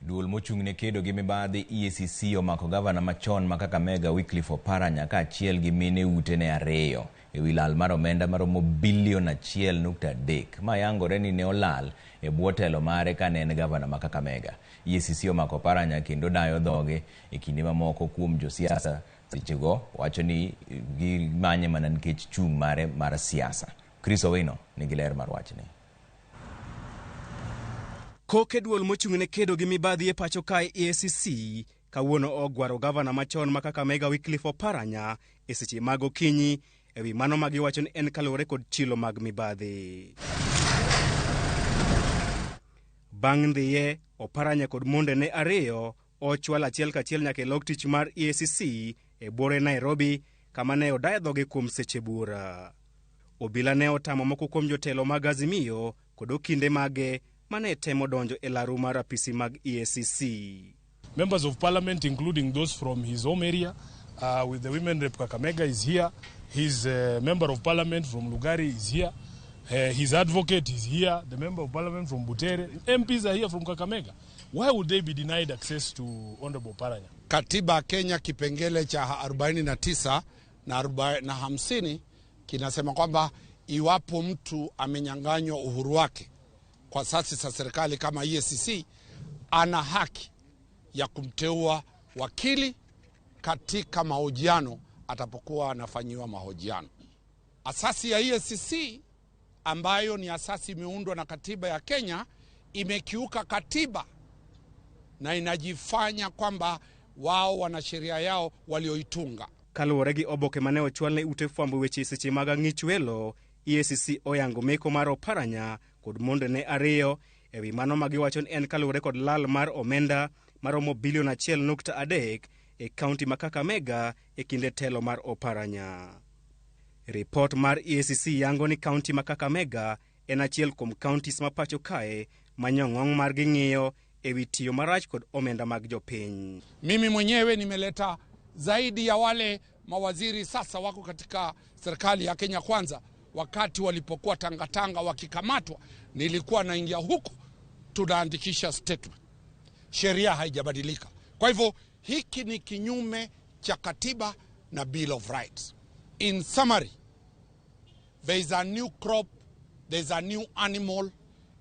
Duol mochung' ne kedo gi mibadhi EACC omako gavana machon ma Kakamega Wycliffe Oparanya kaachiel gi mine utene ariyo ewi lal mar omenda maromo bilion 1.3 ma yangore ni ne olal e bwo telo mare kane en gavana ma Kakamega. EACC omako Oparanya kendo dayo dhoge e kinde mamoko kuom josiasa sechego wacho ni gimanye mana nikech chung' mare mar siasa. Chris Owino nigi ler mar wachni. Koke duol mochung' ne kedo gi mibadhi e pacho kae EACC kawuono ogwaro gavana machon ma Kakamega Wycliffe Oparanya e seche mag okinyi ewi mano ma giwacho ni en kaluwore kod chilo mag mibadhi. Bang' ndhiye, Oparanya kod mondene ariyo ochwal achiel kachiel nyaka e log tich mar EACC e buore Nairobi kama ne odayo dhoge kuom seche buora. Obila ne otamo moko kuom jotelo mag Azimio kod okinde mage mane temo donjo e laru mar apisi mag EACC. Members of parliament, including those from his home area, with the women rep Kakamega is here. His member of parliament from Lugari is here. His advocate is here. The member of parliament from Butere. MPs are here from Kakamega. Why would they be denied access to Honorable Oparanya? Katiba ya Kenya kipengele cha 49 na 50 kinasema kwamba iwapo mtu amenyang'anywa uhuru wake kwa asasi za serikali kama EACC, ana haki ya kumteua wakili katika mahojiano atapokuwa anafanyiwa mahojiano. Asasi ya EACC ambayo ni asasi imeundwa na katiba ya Kenya imekiuka katiba na inajifanya kwamba wao wana sheria yao walioitunga. Kaluwore gi oboke mane ochwal ne ute fwambo weche seche mag ang'ich welo, EACC oyango meko mar Oparanya kod mondene ariyo ewi mano ma giwacho ni en kaluwore kod lal mar omenda maromo bilion 1.3 e kaunti ma Kakamega e kinde telo mar Oparanya. Ripot mar EACC yango ni kaunti ma Kakamega en achiel kuom counties ma pacho kae ma nyong'ong' margi ng'iyo ewi tiyo marach kod omenda mag jopiny. Mimi mwenyewe nimeleta zaidi ya wale mawaziri sasa wako katika serikali ya Kenya Kwanza. Wakati walipokuwa tangatanga wakikamatwa, nilikuwa naingia huku tunaandikisha statement. Sheria haijabadilika. Kwa hivyo hiki ni kinyume cha katiba na Bill of Rights. In summary, there is a new crop, there is a new animal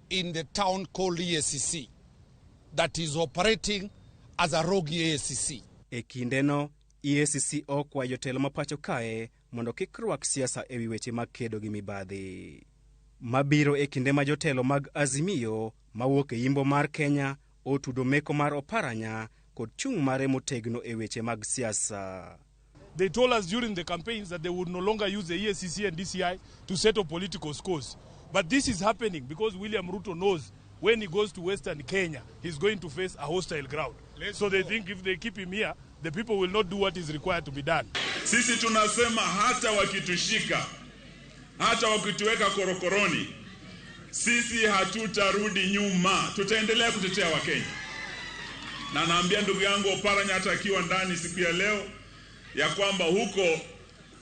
in the town called EACC that is operating as a rogue EACC. E kindeno, EACC okwayo jotelo ma pacho kae mondo kik rwak siasa ewi weche mag kedo gi mibadhi. Mabiro e kinde ma jotelo mag Azimio mawuok e yimbo mar Kenya otudo meko mar Oparanya kod chung' mare motegno e weche mag siasa. They told us during the campaigns that they would no longer use the EACC and DCI to settle political scores. But this is happening because William Ruto knows when he goes to Western Kenya, he's going to face a hostile crowd. So they think if they keep him here, the people will not do what is required to be done. Sisi tunasema hata wakitushika, hata wakituweka korokoroni, sisi hatutarudi nyuma, tutaendelea kutetea Wakenya. Na naambia ndugu yangu Oparanya hata akiwa ndani siku ya leo ya kwamba huko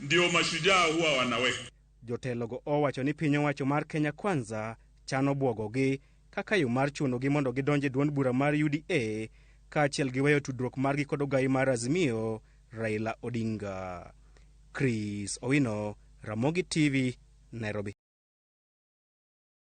ndio mashujaa huwa wanawekwa. Jotelogo owacho ni piny owacho mar Kenya Kwanza chano bwogogi kaka yo mar chunogi mondo gidonj e duond bura mar UDA kaachiel gi weyo tudruok margi kod ogai mar Azimio Raila Odinga. Chris Owino, Ramogi TV, Nairobi.